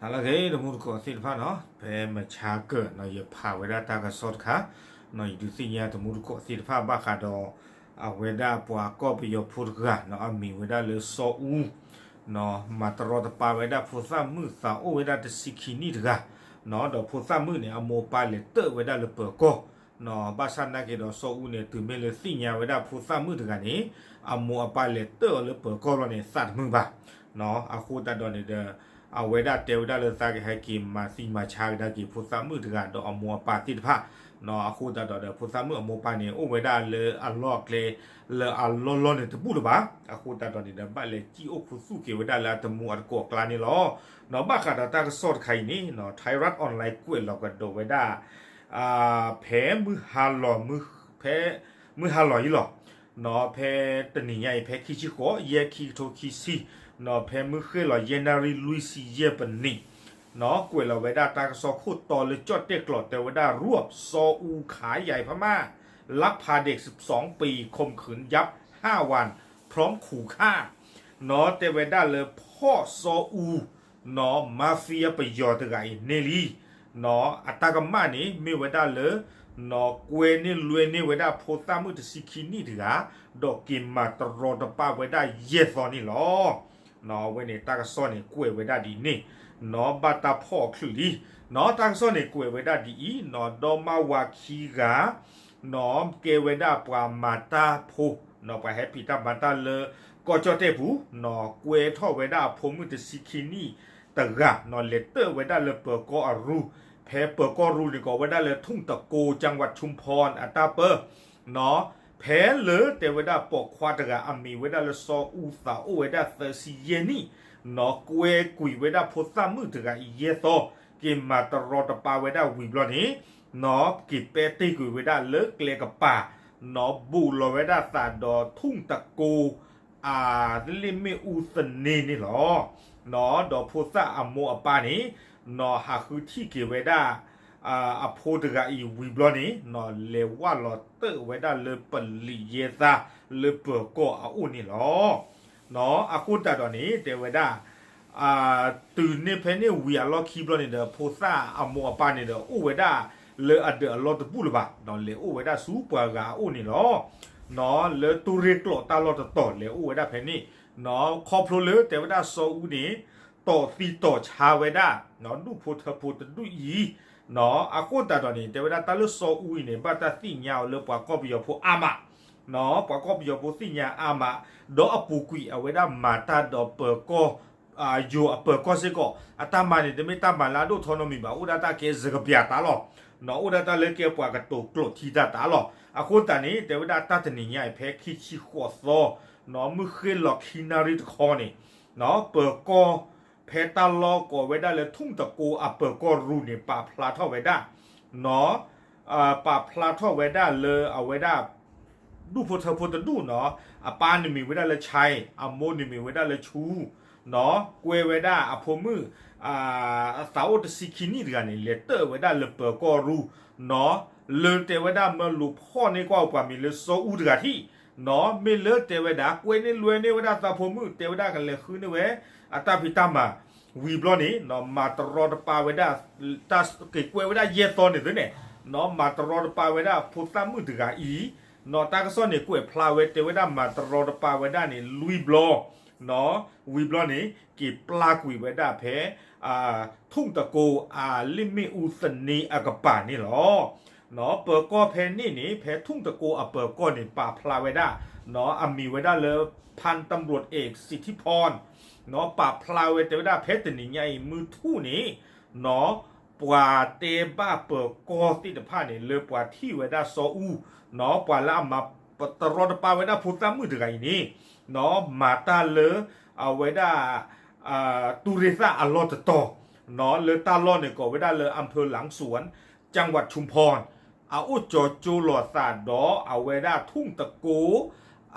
ဟါလၢအဂ့ၤ တမူတကိးသ့ၣ်တဖၣ်နီၤ, ဖဲမုၢ်ဆါကၢၢ်နီၤ ယဖးဝဲဒၣ်တၢ်ကစီၣ်တခါနီၤ, ယဒုးသ့ၣ်ညါတမူတကိးသ့ၣ်တဖၣ်ဘၣ်ဃးဒီး အဝဲဒၣ်ပှၤကီၢ်ပယီၤဖိတဂၤနီၤ, အမံၤဝဲဒၣ်လၢစီၤအူနီၤ, မၤတရီတပါဝဲဒၣ်ဖိသၣ်မုၣ်သးအိၣ်ဝဲဒၣ်တဆံခံနံၣ်တဂၤနီၤ, ဒီးဖိသၣ်မုၣ်န့ၣ် အမိၢ်အပၢ်လဲၤတၢၣ်ဝဲဒၣ်လၢပၢၤကီၢ်နီၤ, ဘၣ်ဆၣ်နာ်က့ဒီးစီၤအူန့ၣ် တုၤမ့ၢ်လၢသ့ၣ်ညါဝဲဒၣ်ဖိသၣ်မုၣ်တဂၤန့ၣ် အမိၢ်အပၢ်လဲၤတၢၣ်အီၤလၢပၢၤကီၢ်လီၤန့ၣ် သးတမုာ်ဘၣ်နီၤ, အဃိသတးဒီးန့ၣ်ဒီး အဝဲဒၣ်တဲဝဲဒၣ်လၢသးကဟဲက့ၤမၤသံမၤဆါကဒါက့ၤဖိသၣ်မုၣ်တဂၤဒီးအမိၢ်အပၢ်သ့ၣ်တဖၣ်နီၤ, အဃိသတးဒီးဒီးဖိသၣ်မုၣ်အမိၢ်အပၢ်န့ၣ် အိၣ်ဝဲဒၣ်လၢအလီၢ်အကျဲ လၢအလီၢ်လီၢ်န့ၣ်တဘူၣ်လၢၤဘၣ်, အဃိသတးဒီးန့ၣ်ဒီး ဘၣ်လဲၤစံၣ်အိၣ်ခူသူၣ်က့ၤဝဲဒၣ်လၢအတမူအတကိးအကျါန့ၣ်လီၤနီၤ, ဘၣ်ဃးဒီးတၢ်ကစီၣ်တခါအံၤန့ၣ်နီၤ, Thairath Online ကွဲးလီၤကဒီးဝဲဒၣ် ဖဲမုၢ်ဟါလီၤ ဖဲမုၢ်ဟါလီၤအံၤလီၤနီၤ, ဖဲတနံၤညါအံၤ ဖဲခံဆံဃိး ယဲၢ် ခံကထိခံဆံနီၤ, ဖဲမုၢ်ဃ့ၢ်လီၤယဲၢ်နၣ်ရံၣ်လွံၢ်ဆံယဲၢ်ပနံးနီၤ, ကွဲးလီၤဝဲဒၣ်တၢ်ကစီၣ်ခိၣ်တီလၢကၠီၣ်တဲၣ်ကျိး တဲဝဲဒၣ် รวบซออูขายใหญ่พม่า ลักพาเด็กสิบสองปี ข่มขืนยับห้าวัน พร้อมขู่ฆ่าနီၤ, တဲဝဲဒၣ်လၢဖီၣ်စီၤအူနီၤ mafia ပယီၤတဂၤအံၤန့ၢ်လံနီၤ, အတၢ်ကမၣ်န့ၣ် မ့ၢ်ဝဲဒၣ်လၢ နီၤ ကွဲန့ၢ်လွဲန့ၢ်ဝဲဒၣ်ဖိသၣ်မုၣ်တဆံခံနံၣ်တဂၤ, ဒီးက့ၤမၤတရီတပါဝဲဒၣ်ယဲၢ်သီန့ၣ်လီၤ. အဝဲန့ၣ်တၢ်ကစီၣ်န့ၣ် ကွဲးဝဲဒၣ်ဒ်န့ၣ်နီၤ, ဘၣ်တၢ်ဖီၣ်အီၤချုးလံနီၤ, တၢ်ကစီၣ်န့ၣ် ကွဲးဝဲဒၣ်ဒ်အံၤနီၤ, ဒီမါဝၤခံဂၤနီၤ ကဲဝဲဒၣ်ပှၤမၤတၢ်ဖိနီၤ, ပှၤဟဲဖံးတၢ်မၤတၢ်လၢ ကီၢ်ကၠီၣ်တဲၣ်ပူၤနီၤ, ကွဲထီၣ်ဝဲဒၣ်အဖိမုၣ်တဆံခံနံၣ်တဂၤနီၤ, လဲၤတၢၣ်ဝဲဒၣ်လၢပၢၤကီၢ်အရူ, ဖဲပၢၤကီၢ်ရူန့ၣ် ကိးဝဲဒၣ်လၢ ทุ่งตะโก จังหวัดชุมพร အတၢ်ပၢနီၤ, ဖဲလၢတဲဝဲဒၣ်ပိာ်ခွါတဂၤ အမံၤဝဲဒၣ်လၢစီၤအူ သးအိၣ်ဝဲဒၣ်သၢဆံယဲၢ်နံၣ်နီၤ, ကွဲကွံာ်ဝဲဒၣ်ဖိသၣ်မုၣ်တဂၤအံၤယဲၢ်သီ, က့ၤမၤတရီတပါဝဲဒၣ်ဝံၤဘျီန့ၣ်နီၤ, က့ၤပဲတ့ၢ်ကွံာ်ဝဲဒၣ်လၢကျဲကပၤနီၤ, ဘူးလီၤဝဲဒၣ်သးဒီး ทุ่งตะโก အလ့ၣ်မ့ၣ်အူသန့န့ၣ်လီၤ. ဒီးဖိသၣ်အမိၢ်အပၢ်န့ၣ်နီၤ, ဟးဃုထံၣ်က့ၤဝဲဒၣ် အဖိတဂၤအံၤဝံၤဘျီန့ၣ်နီၤ, လဲၤဝၢ်လီၤတၢၣ်ဝဲဒၣ်လၢပလံးယဲၢ်သါလၢပၢၤကီၢ်အအိၣ်န့ၣ်လီၤ. အဃိသတးဒီးန့ၣ် တဲဝဲဒၣ် တုၤန့ၣ်ဖဲန့ၣ်ဝံၤအလီၢ်ခံဘျီန့ၣ်ဒီး ဖိသၣ်အမိၢ်အပၢ်န့ၣ်ဒီး အိၣ်ဝဲဒၣ်လၢအဒၢးအလီၢ်တဘူၣ်လၢၤဘၣ်, ဒီးလဲၤအိၣ်ဝဲဒၣ်ဆူပှၤဂၤအအိၣ်န့ၣ်လီၤ. လၢတူၢ်ရ့ၣ်ကျိာ်တၢ်လီၢ်တတီၤလဲၤအိၣ်ဝဲဒၣ်ဖဲန့ၣ်နီၤ, ခီဖျိလၢတဲဝဲဒၣ်စီၤအူန့ၣ် တီၢ်သံတီၢ်ဆါဝဲဒၣ် ဒူၣ်ဖိထၢဖိတဒူၣ်အံၤနီၤ, အဃိသတးဒီးန့ၣ် တဲဝဲဒၣ်တၢ်လၢစီၤအူအံၤန့ၣ် ဘၣ်တၢ်သ့ၣ်ညါအီၤလၢပှၤကီၢ်ပယီၤဖိအါမး ပှၤကီၢ်ပယီၤဖိသ့ၣ်ညါအါမး, ဒီးအပူၤကွံာ်အဝဲဒၣ်မၤတၢ်ဒီးပၢၤကီၢ်, ယိၤအပၢၤကီၢ်စ့ၢ်ကီး, အတၢ်မၤန့ၣ် တမ့ၢ်တၢ်မၤလၢအဒိၣ်ထီနီတမံၤဘၣ်, အိၣ်ဒၣ်တၢ်ကဲစကပျးတၢ်လီၢ်, အိၣ်ဒၣ်တၢ်လၢကဲပှၤကတိၤကျိာ်ထံတၢ်တၢ်လီၢ်, အဃိသတးန့ၣ် တဲဝဲဒၣ်တၢ်တနံၤညါအံၤ ဖဲခံဆံဃိးသီ, မုၢ်ဃ့ၢ်လီၤခံနၣ်ရံၣ်တခီန့ၣ်, ပၢၤကီၢ် ဖဲတၢ်လီၢ်ကိးဝဲဒၣ်လၢ ทุ่งตะโก အပၢၤကီၢ်ရူၢ်န့ၣ် ပာ်ဖျါထီၣ်ဝဲဒၣ်နီၤ, ပာ်ဖျါထီၣ်ဝဲဒၣ်လၢအဝဲဒၣ် ဒူၣ်ဖိထၢဖိတဒူၣ်နီၤ, အပၢ်န့ၣ်မံၤဝဲဒၣ်လၢ ဆဲး, အမိၢ်န့ၣ်မံၤဝဲဒၣ်လၢ ဆူနီၤ, ကွဲဝဲဒၣ်အဖိမုၣ် သးအိၣ်တဆံခံနံၣ်တဂၤန့ၣ် လဲၤတၢၣ်ဝဲဒၣ်လၢပၢၤကီၢ်ရူၢ်နီၤ, လၢတဲဝဲဒၣ်မၢလိာ်ဖီၣ်န့ၢ်ကွၢ်ပှၤမံၤလၢစီၤအူတဂၤထံးနီၤ, မ့ၢ်လၢတဲဝဲဒၣ် ကွဲန့ၢ်လွဲန့ၢ်ဝဲဒၣ်သးဖိမုၣ် တဲဝဲဒၣ်ကလဲၤဃုန့ၢ်ဝဲ အတၢ်ဖံးတၢ်မၤ ဝံၤဘျီန့ၣ်နီၤ, မၤတရီတပါဝဲဒၣ် တၢ်က့ၤကွဲဝဲဒၣ်ယဲၢ်သီန့ၣ်သုန့ၣ်နီၤ, မၤတရီတပါဝဲဒၣ်ဖိသၣ်မုၣ်တဂၤအံၤနီၤ, တၢ်ကစီၣ်န့ၣ်ကွဲးဖျါဝဲ တဲဝဲဒၣ်မၤတရီတပါဝဲဒၣ်န့ၣ် လွံၢ်ဘျီနီၤ, ဝံၤဘျီန့ၣ် က့ၤပျၢ်ကွံာ်ဝဲဒၣ်ဖဲ ทุ่งตะโก အလ့ၣ်မ့ၣ်အူသန့အကပၤန့ၣ်လီၤ. ပၢၤကီၢ်ဖဲန့ၣ်န့ၣ် ဖဲ ทุ่งตะโก အပၢၤကီၢ်န့ၣ် ပာ်ဖျါဝဲဒၣ်နီၤ, အမံၤဝဲဒၣ်လၢ พันตำรวจเอกสิทธิพรနီၤ, ပာ်ဖျါဝဲတဲဝဲဒၣ် ဖဲတနံၤညါအံၤ မုၢ်ထူၣ်န့ၣ်နီၤ, ပှၤတဲဘၣ်ပၢၤကီၢ်သ့ၣ်တဖၣ်န့ၣ် လၢပှၤထံၣ်ဝဲဒၣ်စီၤအူနီၤ, ပှၤလၢအမၤတရီတပါဝဲဒၣ်ဖိသၣ်မုၣ်တဂၤအံၤန့ၣ်နီၤ, မၤတၢ်လၢ အဝဲဒၣ် တူၢ်ရ့ၣ်သၣ်အလီၢ်တတီၤနီၤ, လၢတၢ်လီၢ်န့ၣ်ကိးဝဲဒၣ်လၢ อำเภอหลังสวน จังหวัดชุมพร အအိၣ်ကၠီၤကၠိလိာ်သးဒီးအဝဲဒၣ် ทุ่งตะโก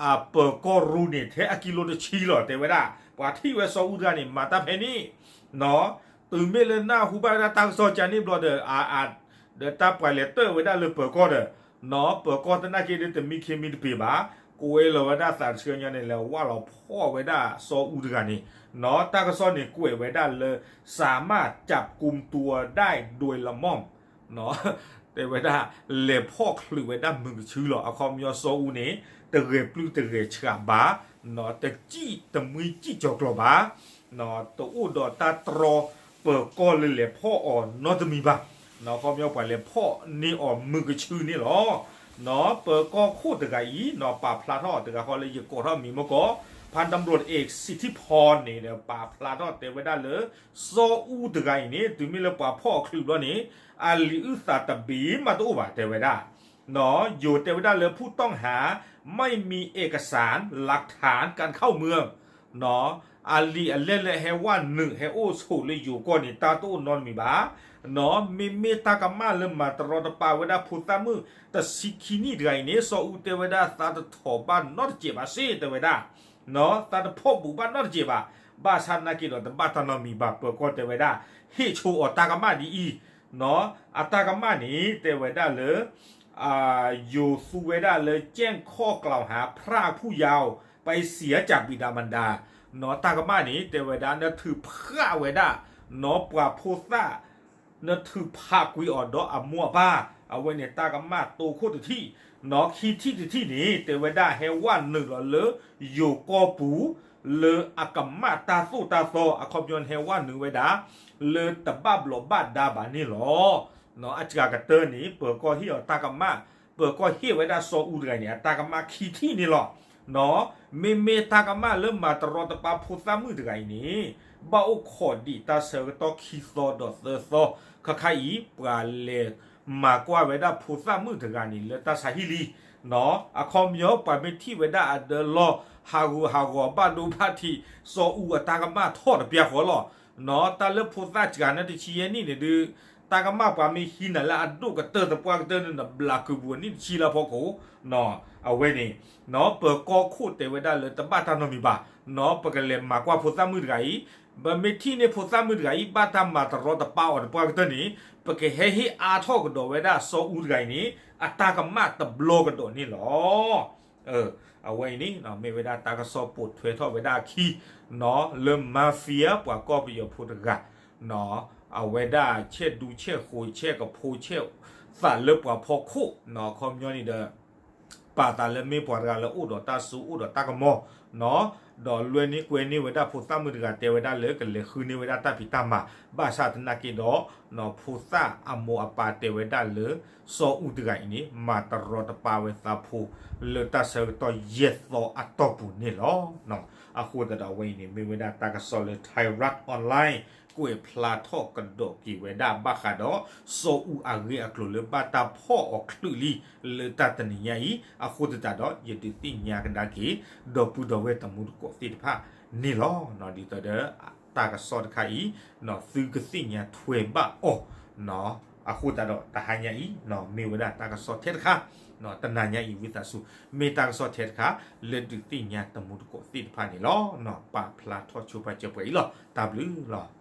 အပၢၤကီၢ်ရူၢ်န့ၣ် ထဲအကံလိတဆံလီၤ တဲဝဲဒၣ် ပှၤထံၣ်ဝဲစီၤအူတဂၤန့ၣ် မၤတၢ်ဖဲန့ၣ်နီၤ, တုၤမ့ၢ်လၢနၢ်ဟူဘၣ်ဝဲဒၣ်တၢ်ကစီၣ်ကန့ၣ်ဘျီဒီး အါအါ ဒီးတၢ်ပှၤလဲၤတၢၣ်ဝဲဒၣ်လၢပၢၤကီၢ်ဒီးနီၤ, ပၢၤကီၢ်သနာ်က့ဒီးတမံခ့မံတပ့ၤဘၣ်, ကွဲးလီၤဝဲဒၣ်သးတဆှၢညီန့ၣ် လဲၤဝၢ်လီၤဖီၣ်ဝဲဒၣ်စီၤအူတဂၤန့ၣ်, နီၢ် တၢ်ကစီၣ်န့ၣ်ကွဲးဝဲဒၣ်လၢ สามารถจับกุมตัวได้โดยละม่อม နီၢ် တဲဝဲဒၣ် လဲၤဖီၣ်ချုးဝဲဒၣ်မုၢ်ကဆူလီၤ. အခီပညီစီၤအူန့ၣ် တဂဲၤပျုၢ်တဂဲၤဆှးဘၣ်, နီၢ် တစံၣ်တမှံစံၣ်ကၠီၤကျီၤဘၣ်, နီၢ် တအိၣ်ဒီးတၢ်တြီပၢၤကီၢ်လၢလဲၤဖီၣ်အီၤနီတမံၤဘၣ်, နီၢ် အခီပညီပှၤလဲၤဖီၣ်န့ၢ်အီၤမုၢ်ကဆူန့ၣ်လီၤ. နီၢ် ပၢၤကီၢ်ခိၣ်တဂၤအံၤ နီၢ် ပာ်ဖျါထီၣ်တဂၤဃီလၢယကိးထီၣ်မံၤမ့ၢ်ကီး พันตำรวจเอกสิทธิพรန့ၣ်ဒီး ပာ်ဖျါထီၣ်တဲဝဲဒၣ်လၢ စီၤအူတဂၤအံၤန့ၣ် တုၤမ့ၢ်လၢပှၤဖီၣ်အီၤချုးဘျီန့ၣ် အလံာ်အုၣ်သးတဘ့ၣ်မးတအိၣ်ဘၣ် တဲဝဲဒၣ် နီၢ် ယိၤတဲဝဲဒၣ်လၢ ผู้ต้องหาไม่มีเอกสารหลักฐานการเข้าเมือง နီၢ် အလံာ်အလဲၢ်လၢဟဲဝၢ်နုာ်ဟဲအိၣ်ဆိးလၢယိၤကီၢ်န့ၣ် တၢ်တအိၣ်နီတမံၤဘၣ်, နီၢ် မ့မ့ၢ်တၢ်ကမၣ်လၢမၤတရီတပါဝဲဒၣ်ဖိသၣ်မုၣ်တဆံခံနံၣ်တဂၤအံၤန့ၣ် စီၤအူတဲဝဲဒၣ်သးတထီၣ်ဘၣ်နီတစဲးဘၣ်စ့ၢ် တဲဝဲဒၣ် နီၢ် သးတဖီၣ်ဘူးဘၣ်နီတစဲးဘၣ်, ဘၣ်ဆၣ်နာ်က့ဒီးတဘၣ်တၢ်နီတမံၤဘၣ် ပၢၤကီၢ်တဲဝဲဒၣ် ဟ့ၣ်ဆိအီၤတၢ်ကမၣ်ဒ်အံၤ, နီၢ် အတၢ်ကမၣ်န့ၣ် တဲဝဲဒၣ်လၢ ယိၤသူဝဲဒၣ်လၢ แจ้งข้อกล่าวหาพรากผู้เยาว์ไปเสียจากบิดามารดา နီၢ် တၢ်ကမၣ်န့ၣ် တဲဝဲဒၣ် နထုးဖးဝဲဒၣ် နီၢ် ပှၤဖိသၣ် နထုးဖးကွံာ်အီၤဒီးအမိၢ်အပၢ်, အဝဲန့ၣ်တၢ်ကမၣ်တိခိၣ်တထံၣ်, နီၢ် ခံထံၣ်တထံၣ်န့ၣ် တဲဝဲဒၣ်ဟဲဝၢ်နုာ်လီၤလၢယိၤကီၢ်ပူၤ လၢအကမၣ်တၢ်သိၣ်တၢ်သီ အခီပညီန့ၣ်ဟဲဝၢ်နုာ်ဝဲဒၣ် လၢတဘၣ်ဘျီးဘၣ်ဒါဘၣ်န့ၣ်လီၤ. နီၢ် အစှၤကတၢၢ်န့ၣ် ပၢၤကီၢ်ဟ့ၣ်အီၤတၢ်ကမၣ်, ပၢၤကီၢ်ဟ့ၣ်ဝဲဒၣ်စီၤအူတဂၤအံၤန့ၣ် အတၢ်ကမၣ်ခံထံၣ်န့ၣ်လီၤ. နီၢ် မ့မ့ၢ်တၢ်ကမၣ်လၢမၤတရီတပါဖိသၣ်မုၣ်တဂၤအံၤန့ၣ် ဘၣ်အိၣ်ခိးဒံးတၢ်ဆၢကတီၢ်ခံသီဒီးသၢသီ, ခါခါအံၤ ပှၤလဲၤမၤကွၢ်ဝဲဒၣ်ဖိသၣ်မုၣ်တဂၤန့ၣ် လၢတၢ်ဆါဟံၣ်လံ. နီၢ် အခီပညီပှၤမ့ၢ်ထံၣ်ဝဲဒၣ်အဒၢလီၢ် ဟးဂူာ်ဟးဂီၤဘၣ်ဒိဘၣ်ထံး စီၤအူအတၢ်ကမၣ်ထီၣ်တပျၢ်ဃီလီၤ. နီၢ် တၢ်လၢဖိသၣ်စှၤန့ၣ်တဆံယဲၢ်နံၣ်န့ၣ်ဒုး တၢ်ကမၣ်ပှၤမ့ၢ်ဟံးနၤလၢအဒိၣ်ကတၢၢ်သပှၢ်ကတၢၢ်န့ၣ် နဘျးကုာ်ပူၤအနံၣ်တဆံလၢအဖီခိၣ်, နီၢ် အဝဲန့ၣ် နီၢ် ပၢၤကီၢ်ခိၣ်တဲဝဲဒၣ်လၢတဘၣ်တၢ်နီတမံၤဘၣ်, နီၢ် ပကလဲၤမၤကွၢ်ဖိသၣ်မုၣ်တဂၤအံၤ, ပမ့ၢ်ထံၣ်န့ၢ်ဖိသၣ်မုၣ်တဂၤအံၤ ဘၣ်တၢ်မၤတရီတပါအီၤသပှၢ်ကတၢၢ်န့ၣ် ပကဟဲဟ့ၣ်အါထီၣ်ကဒီးဝဲဒၣ်စီၤအူတဂၤအံၤန့ၣ် အတၢ်ကမၣ်တဘျီကဒီးန့ၣ်လီၤ. အဝဲအံၤန့ၣ် မ့ၢ်ဝဲဒၣ်တၢ်ကစီၣ်ပိာ်ထွဲထီၣ်ဝဲဒၣ်အခံ နီၢ် လၢ mafia ပှၤကီၢ်ပယီၤဖိတဂၤ နီၢ် အဝဲဒၣ်ဆဲးဒူဆဲးဃိး ဆဲးကဖိဆဲးသးလၢပှၤဖီခိၣ်, နီၢ် အခီပညီန့ၣ်ဒီး ပာ်သးလၢမ့ၢ်ပှၤတဂၤလၢအိၣ်ဒီးတၢ်စိအိၣ်ဒီးတၢ်ကမီၤ, နီၢ် ဒီးလွဲန့ၢ်ကွဲန့ၢ်ဝဲဒၣ်ဖိသၣ်မုၣ်တဂၤ တဲဝဲဒၣ်လၢကလဲၤဃုန့ၢ်ဝဲဒၣ်တၢ်ဖံးတၢ်မၤ, ဘၣ်ဆၣ်သနာ်က့ဒီး နီၢ် ဖိသၣ်အမိၢ်အပၢ်တဲဝဲဒၣ်လၢ စီၤအူတဂၤအံၤန့ၣ် မၤတရီတပါဝဲသးဖိ လၢတၢ်ဆၢကတီၢ်ယဲၢ်သီအတီၢ်ပူၤန့ၣ်လီၤ. အဃိသတးဒီးအဝဲအံၤန့ၣ် မ့ၢ်ဝဲဒၣ်တၢ်ကစီၣ်လၢ Thai Rat Online ကွဲးဖျါထီၣ်ကဒီးက့ၤဝဲဒၣ်ဘၣ်ဃးဒီး စီၤအူအဂ့ၢ်အကျိၤလၢဘၣ်တၢ်ဖီၣ်အီၤချုးလံ လၢတၢ်တနံၤညါအံၤ, အဃိသတးဒီး ယဒုးသ့ၣ်ညါကဒါက့ၤ ဒီပုၢ်ဒီဝဲၢ်တံၤသကိးသ့ၣ်တဖၣ်န့ၣ်လီၤ. ဒ်သိးဒီးတၢ်ကစီၣ်တခါအံၤ နီၢ် သုကသ့ၣ်ညါထွဲဘၣ်အီၤ, နီၢ် အဃိသတးဒီးတဟါညါအံၤ နီၢ် မ့ၢ်ဝဲဒၣ်တၢ်ကစီၣ်ထဲတခါ, နီၢ် တနၤညါအံၤဝံသးစူၤ မ့ၢ်တၢ်ကစီၣ်ထဲတခါ လၢဒုးသ့ၣ်ညါတံၤသကိးသ့ၣ်တဖၣ်န့ၣ်လီၤ. နီၢ် ပာ်ဖျါထီၣ်ဆိပာ်စၢၤပှဲၤအံၤလီၤ. တၢ်ဘျုးလီၤ.